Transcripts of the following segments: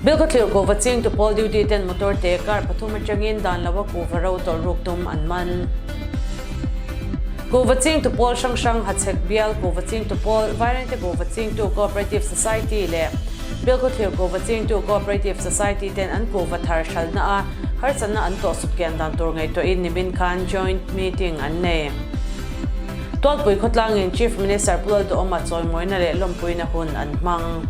Bilkhawthlir kuhva chingtu pawl duty ten motor te car pathum atangin dan lova kuhva ro tawlh ruk tum an man. Kuhva chingtu pawl hrang hrang Hachhek bial kuhva chingtu pawl, Vairengte kuhva chingtu Cooperative Society leh Bilkhawthlir kuhva chingtu Cooperative Society ten an kuhva thar hralhna a harsatna an tawh sut kian dan tur ngaihtuahin nimin khan joint meeting an nei. Tualpui khawtlangin Chief Minister Pu Lalduhawma chawimawina leh lawmpuina hun an hmang.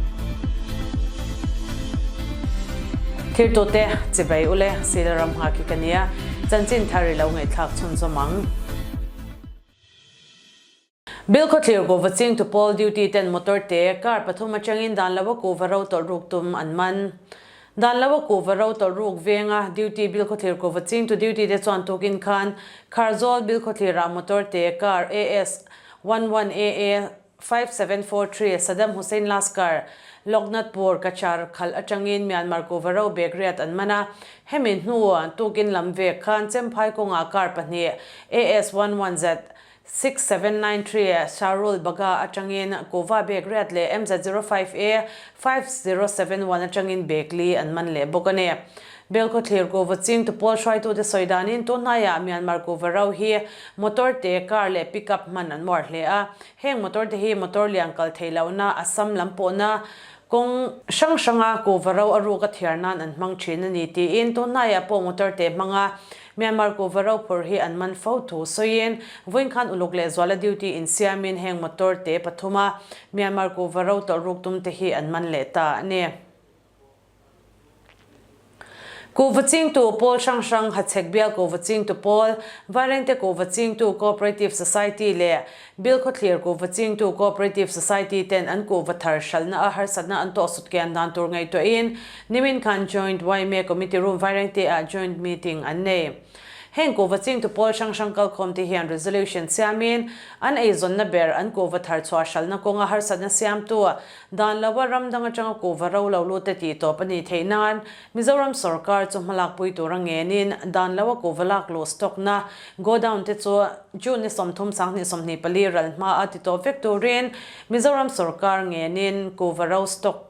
Thirtute, Chibai ule, Sila ram nghak hi ka nia, chanchin thar i lo ngaihthlak chhunzawm ang. Bilkhawthlir kuhva chingtu pawl duty ten motor te car pathum atangin dan lova kuhva ro tawlh ruk tum an man. Dan lova kuhva ro tawlh ruk venga duty Bilkhawthlir kuhva chingtu duty te chuan tukin khan Kharzawl Bilkhawthlirah motor te car AS 11 AA 5743 Saddam Hussein Laskar Loknathpur Cachar khalh atangin Myanmar kuhva ro bag riat an man a, hemi hnu tukin lam vek khan Chemphai kawngah car pahnih AS 11Z 6793 Sharul Bagha atangin Kuva bag riat leh MZ 05 A 5071 atangin bag li an man leh bawk a ni. Belkhawthlir kuhva chingtu pawl hruaitute sawi danin tunhnaiah Myanmar kuhva ro hi motor te, car leh pickup hman an muar hle a. Heng motor te hi motor lian kal theih lohna, Assam lam pawhna kawng hrang hranga kuhva ro a ruk a thiar nan an hmang thin a ni tiin tunhnaiah pawh motor te hmanga Myanmar kuhva ro phur hi an man fo thu sawiin vawiin khan uluk leh zuala duty insiamin heng motor te pathuma Myanmar kuhva ro tawlh ruk tum te hi an man leh ta a ni. Kuhva chingtu pawl hrang hrang Hachhek bial kuhva chingtu pawl, Vairengte kuhva chingtu Cooperative Society leh Bilkhawthlir kuhva chingtu Cooperative Society ten an kuhva thar hralhna a harsatna an tawh sut kian dan tur ngaihtuahin nimin khan Joint yma Committee Room Vairengte ah Joint Meeting an nei. Heng kuhva chingtu pawl hrang hrang kalkhawm te hian resolution siamin an eizawnna ber an kuhva thar chhuah hralhna kawnga harsatna siamtu Dan lova ram dang atanga kuhva ro lo lut te tih tawp a nih theih nan Mizoram sorkar chu hmalakpui tura ngenin dan lova kuhva lak luh stock na godown te chu June ni 30 2024 ral hma a ti tawp vek turin Mizoram sorkar ngenin kuhva ro stock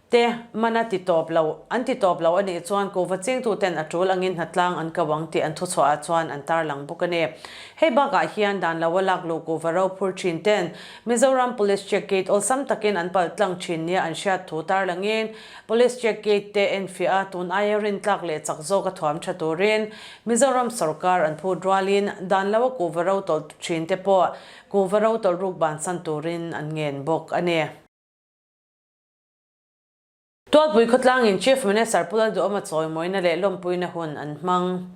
te mana ti tawp lo an ti tawp lo a nih chuan kuhva chingtu ten a tul angin hnatlang an ko ang tih an thuchhuah ah chuan an tarlang bawk a ni. Hei bakah hian dan lova lak luh kuhva ro phur thin ten Mizoram Police Check Gate awlsam takin an palh tlang thin nia an hriat thu tarlangin Police Check Gate te enfiah a, tun aia rintlak leh chak zawk a thuam tha turin Mizoram sorkar an phut rualin dan lo a kuhva ro tawlh thin te pawh kuhva ro tawlh ruk bansan turin an ngen bawk a ni. Tualpui khawtlangin Chief Minister Pu Lalduhawma chawimawina leh lawmpuina hun an hmang.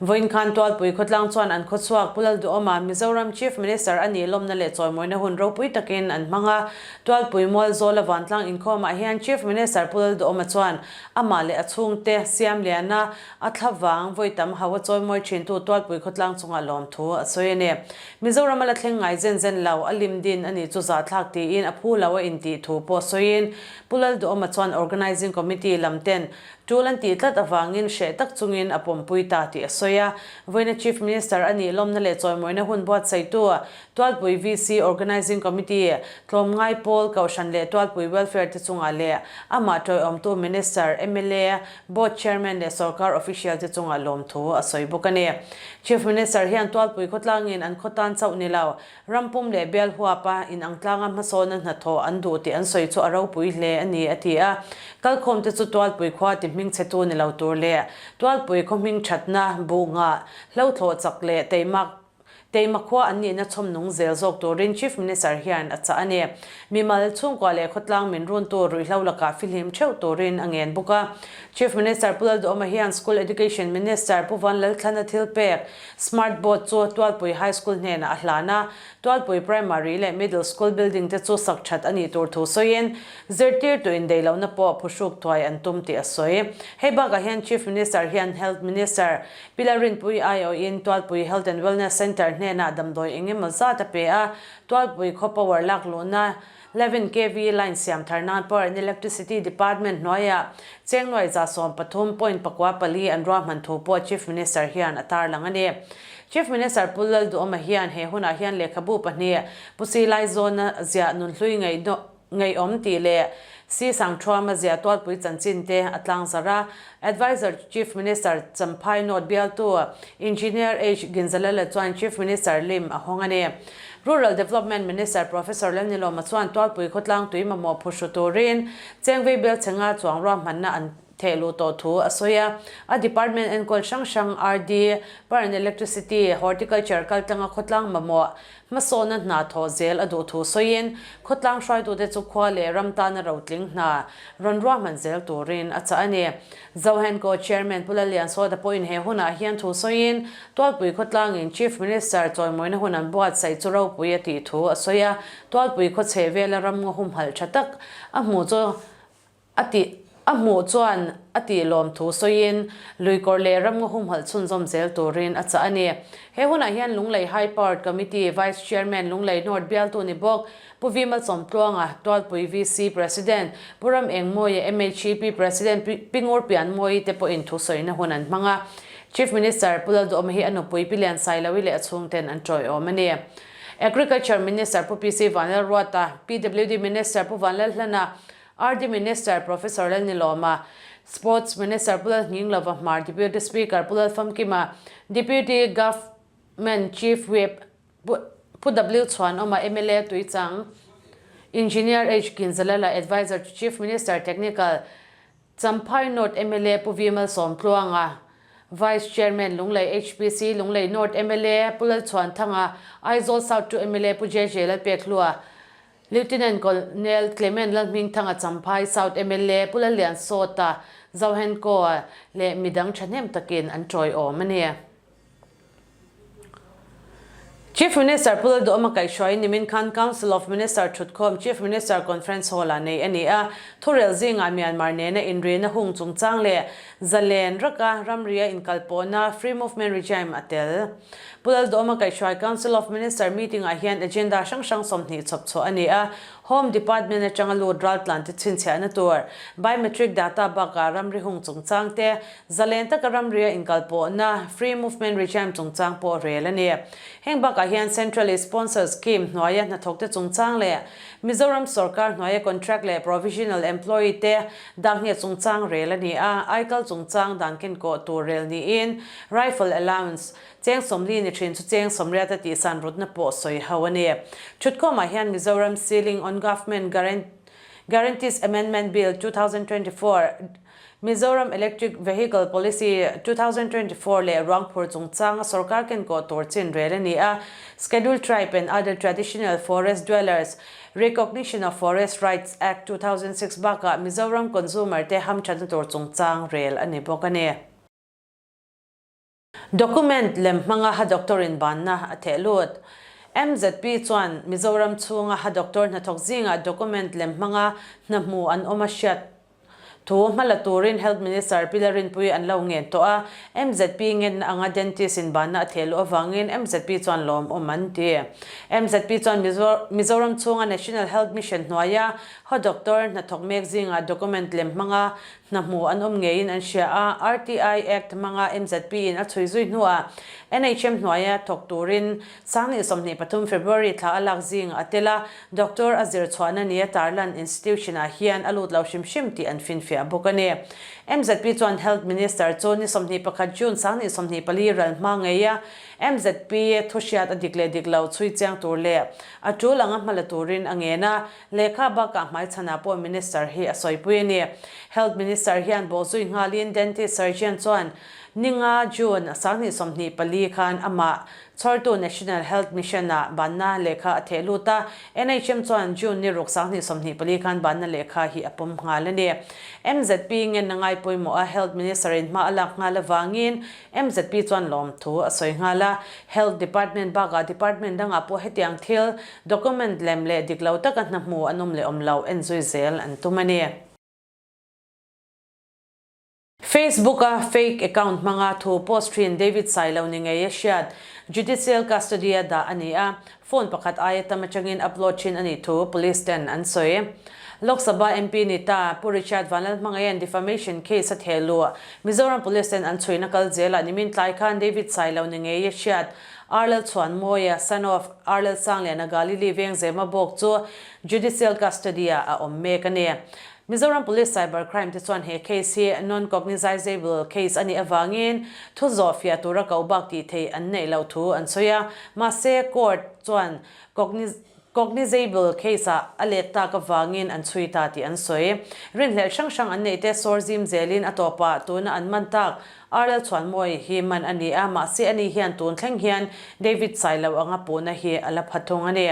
Vawiin khan Tualpui khawtlang chuan an khawchhuak Pu Lalduhawma Mizoram Chief Minister a nih lawmna leh chawimawina hun ropui takin an hmang a. Tualpui Mualzawla vantlang inkhawmah hian Chief Minister Pu Lalduhawma chuan amah leh a chhungte Siamliana a thlavang vawi tam hau a chawimawi thintu Tualpui khawtlang chungah lawmthu a sawi a ni. Mizoram a la thleng ngai zen zen lo, a lim din a nih chu zahthlak tiin a phu lo a intih thu pawh sawiin Pu Lalduhawma chuan Organising Committee lam ten tul an tih tlat avangin hreh tak chungin a pawmpui ta tih a sawi a. Vawiina Chief Minister a nih lawmna leh chawimawina hun buatsaihtu Tualpui VC Organising Committee, Tlawmngai Pawl, Kohhran leh Tualpui Welfare te chungah leh amah tawiawmtu Minister, mla, Board Chairman leh Sorkar Official te chungah lawmthu a sawi bawk a ni. Chief Minister hian Tualpui khawtlangin an khawtan chauh ni lo, Rampum leh bial huapa inang tlanga hmasawna hnathawh an duh tih an sawi chu a ropui hle a ni, a ti a. Kalkhawmte chu Tualpui khua ti hming chhetu ni lo tur leh Tualpui khaw hming thatna, buh ngah, hlothlawh chak leh teimak teima khua an nihna chhawm nung zel zawk turin Chief Minister hian a chah a ni. Mimal, chhungkua leh khawtlang min runtu ruihhlo lakah fihlim theuh turin a ngen bawk a. Chief Minister Pu Lalduhawma hian School Education Minister Pu Van Lalthlana thil pek, Smart Board chu Tualpui High School hnenah a hlan a, Tualpui Primary leh Middle School building te chu sak that a nih tur thu sawiin, zirtirtu indeih lohna pawh phuhruk thuai an tum tih a sawi. Hei bakah hian Chief Minister hian Health Minister Pi Lalrinpuii aiawhin Tualpui Health and Wellness Centre hnenah damdawi eng emaw zat a pe a, Tualpui khaw power lak luhna 11 kv line siam thar nan Power and Electricity Department hnuaiah cheng nuai 13.4 an ruahman thu pawh Chief Minister hian a tarlang a ni. Chief Minister Pu Lalduhawma hian he hunah hian lehkhabu pahnih Pu Silai zawna ziah nunhlui Ngeiawm tih leh Si Sangthuama zia tualpui chanchin te a tlangzarh a, Adviser to Chief Minister Champhai North bialtu Engineer H Ginzalala chuan Chief Minister lim a hawng a ni. Rural Development Minister Professor Lalnilawma chuan tualpui khawtlang tui mamawh phuhru turin Chengvei Belchhenga chuang ruahmanna an theh luh tawh thu a sawi a. A department enkawl hrang hrang RD, Power and Electricity, Horticulture kaltlanga khawtlang mamawh hmasawhna hna thawh zel a duh thu sawiin khawtlang hruaitute chu khua leh ram tana rotling hna rawn ruahman zel turin a chah a ni. Zohenko Chairman Pu Lalliansawta pawhin he hunah hian thu sawiin Tualpui khawtlangin Chief Minister chawimawina hun an buatsaih chu ropui a tih thu a sawi a, Tualpui khaw chheh vela ramngaw humhalh tha tak a hmuh chu A tih a hmuh chuan a tih lawm thu sawiin luikawr leh ramngaw humhalh chhunzawm zel turin a chah a ni. He hunah hian Lunglei High Powered Committee Vice Chairman Lunglei North bialtu ni bawk Pu V Malsawmtluanga, Tualpui VC President Pu Ram Engmawia, MHEP President Pi Ngur Pianmawii te pawhin thusawina hun an hmang a. Chief Minister Pu Lalduhawma hi a nupui Pi Liansailovi leh a chhungten an tawiawm a ni. Agriculture Minister Pu PC Vanlalruata, PWD Minister Pu Vanlalhlana, RD Minister Professor Lalnilawma, Sports Minister Pu Lalnghinglova Hmar, Deputy Speaker Pu Lalfamkima, Deputy Government Chief Whip Pu W Chhuanawma, mla Tuichang, Engineer H Kinzalala, Adviser to Chief Minister Technical, Champhai North mla Pu V Malsawmtluanga, Vice Chairman Lunglei HPC, Lunglei North mla Pu Lalchhuanthanga, Aizawl South 2 mla Pu JJ Lalpekhlua, Lieutenant Colonel Clement Lalhmingthanga Champhai South mla Pu Lalliansawta Zohenko leh midang thahnem takin an tawiawm a ni. Chief Minister Pu Lalduhawma kaihhruaiin nimin khan Council of Minister thutkhawm Chief Minister Conference Hall-ah nei a ni a. Thurel zingah Myanmar nena inrina hung chungchang leh zalen raka ramria inkalpawhna Free Movement Regime a tel. Pu Lalduhawma kaihhruai Council of Minister meeting-ah hian agenda hrang hrang 20 chhawp chhuah a ni a. Home Department atanga lut raltlan te chhinchhiahna tur biometric data bakah ramri hung chungchang te Zalen taka ramria inkalpawhna, free movement regime, chungchang pawh rel a ni. Heng bakah hian Centrally Sponsored Scheme hnuaia hnathawkte chungchang leh Mizoram sorkar hnuaia contract leh provisional employee te dahnge chungchang rel a ni a, aikal chungchang dan kenkawh tur rel niin rifle allowance cheng 40 ni thin chu cheng 80 a tihsan rutna pawh sawi ho a ni. Thutkhawmah hian Mizoram Ceiling on Government Guarantees Amendment Bill 2024, Mizoram Electric Vehicle Policy 2024 leh ruangphur chungchanga sorkar kenkawh tur chin rel a ni a, Scheduled Tribe and Other Traditional Forest Dwellers, Recognition of Forest Rights, Act 2006 bakah Mizoram Consumer te hamthatna tur chungchang rel a ni bawk a ni. Document lem hmanga ha doctor in banna a theh lut. MZP chuan Mizoram chhunga ha doctor hnathawk zingah document lem hmanga hna hmu an awm a hriat thu hma la turin Health Minister Pi Larinpuii an lo ngen tawh a. MZP ngenna anga dentist in banna a theh luh avangin MZP chuan lawmawm an ti. MZP chuan Mizoram chhunga National Health Mission hnuaia ha doctor hnathawk mek zingah document lem hmanga Hna hmu an awm ngeiin an hria a, RTI Act hmanga MZP in a chhui zui hnuah NHM hnuaia thawk turin 2023 February thla a lak zingah a tel a, Doctor a zir chhuahna nia tarlan institution ah hian a lut lo hrim hrim tih an finfiah bawk a ni. MZP chuan Health Minister chu ni 21 June 2024 ral hma ngeia MZP thuhriat a dik leh dik lo chhui chiang tur leh a tul anga hma la turin a ngen a, Lehkha bakah hmaichhanah pawh Minister hi a sawipui a ni. Health Minister hian bawhzui nghalin Dentist Surgeon chuan ninga June 2024 khan amah chhawrtu National Health Mission-ah banna lehkha a theh lut a, NHM chuan June ni ruk 2024 khan banna lehkha hi a pawm nghal a ni. MZP ngenna ngai pawimawh a Health Minister-in hma a lak nghal avangin MZP chuan lawmthu a sawi nghal a, Health Department bakah Department dangah pawh hetiang thil, document lem leh dik lo taka hna hmu an awm leh awm lo en zui zel an tum a ni. Facebook-a fake account hmanga thu post thin David Sailo ni ngei a hriat, judicial custody-a dah a ni a, phone pakhat aia tam atangin upload thin a nih thu police ten an sawi. Lok Sabha MP ni ta Pu Richard Vanlalhmangaia'n defamation case a theh luh Mizoram Police ten an chhuina kal zelah nimin tlai khan David Sailo ni ngei a hriat R Lalchhuanmawia, son of R Lalsangliana Galili Vengzema bawk chu judicial custody ah a awm mek a ni. Mizoram Police Cyber Crime te chuan he case hi non-cognizable case a nih avangin thu zawh fiah tura koh bak tih theih an neih loh thu an sawi a, mahse court chuan cognizable case ah a let tak avangin an chhui ta tih an sawi. Rinhlelh hrang hrang an neih te sawr zim zelin a tawpah tuna an man tak RL Chhuanmawi hi man a ni a, mahse ani hian tun thleng hian David Sailo anga puhna hi a la pha thung a ni.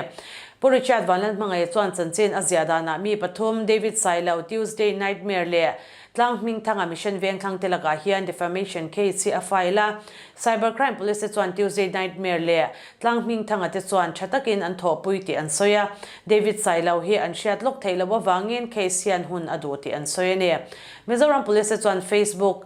Pu Richard Vanlalhmangaih chuan chanchin a ziah danah mi pathum, David Sailo, Tuesday Nightmare leh Tlang Hmingthanga Mission Vengthlang te lakah hian defamation case hi a file a. Cyber Crime Police te chuan Tuesday Nightmare leh Tlang Hmingthanga te chuan tha takin an thawhpui tih an sawi a. David Sailo hi an hriat lawk theih loh avangin case hian hun a duh tih an sawi a ni. Mizoram Police te chuan Facebook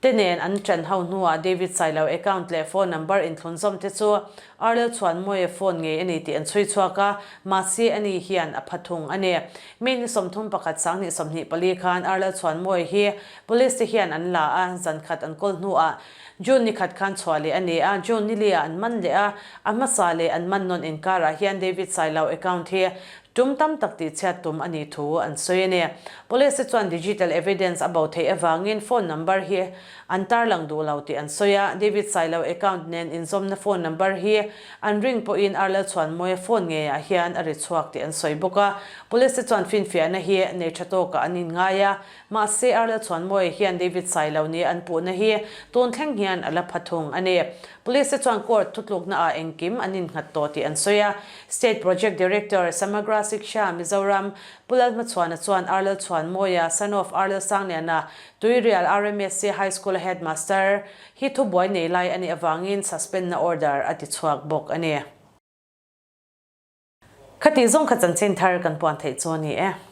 te nen an ṭan ho hnuah David Sailo account leh phone number inthlunzawm te chu Arlel Chhuanmawia phone ngei a ni tih an chhui chhuak a, mahse ani hian a pha thung a ni. May ni 31 sanghnih 24 khan Arlel Chhuanmawia hi Police te hian an la a, zan khat an kawl hnuah June ni khat khan chhuah leh a ni a, June ni liah an man leh a, a hmasa leh an man nawn inkarah hian David Sailo account hi Tum tam tak tihchhiat tum a nih thu an sawi a ni. Police te chuan digital evidence a bo theih avangin phone number hi an tarlang duh lo tih an sawi a. David Sailo account nen inzawmna phone number hi an ring pawhin Arlel Chhuanmawia phone ngeiah hian a ri chhuak tih an sawi bawk a. Police te chuan finfiahna hi nei tha tawkah an inngai a. Mahse Arlel Chhuanmawia hian David Sailo nia an puhna hi tun thleng hian a la pha thung a ni. Police te chuan court thutlukna ah engkim an innghat tawh tih an sawi a. State Project Director, Samagra Shiksha, Mizoram, Pu Lalhmachhuana chuan Arlel Chhuanmawia, son of Arlel Sangliana, Tuirial RMSC High School-a Headmaster, hi thubuai nei lai a nih avangin suspend na order a ti chhuak bawk a ni. Khatih zawng kha chanchin thar kan puan theih chu a ni e.